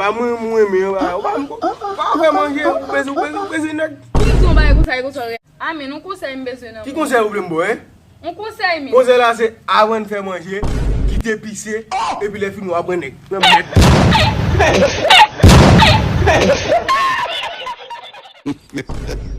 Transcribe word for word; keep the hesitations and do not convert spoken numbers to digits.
pa mwen, mwen, men, ou pa, ou pa, ou pa fè manje, ou bezwen, ou bezwen, ou bezwen nèg. Ki di yon bagay konsa, e konsa, ou rè. Amen, yon konsèy m bezwen nan. Ki konsèy ou vle m ba w, en? Yon konsèy, men. Konsèy la se, avan n fè manje, kite pise, epi lè fini, w ap pran nèg. Nan mèd la.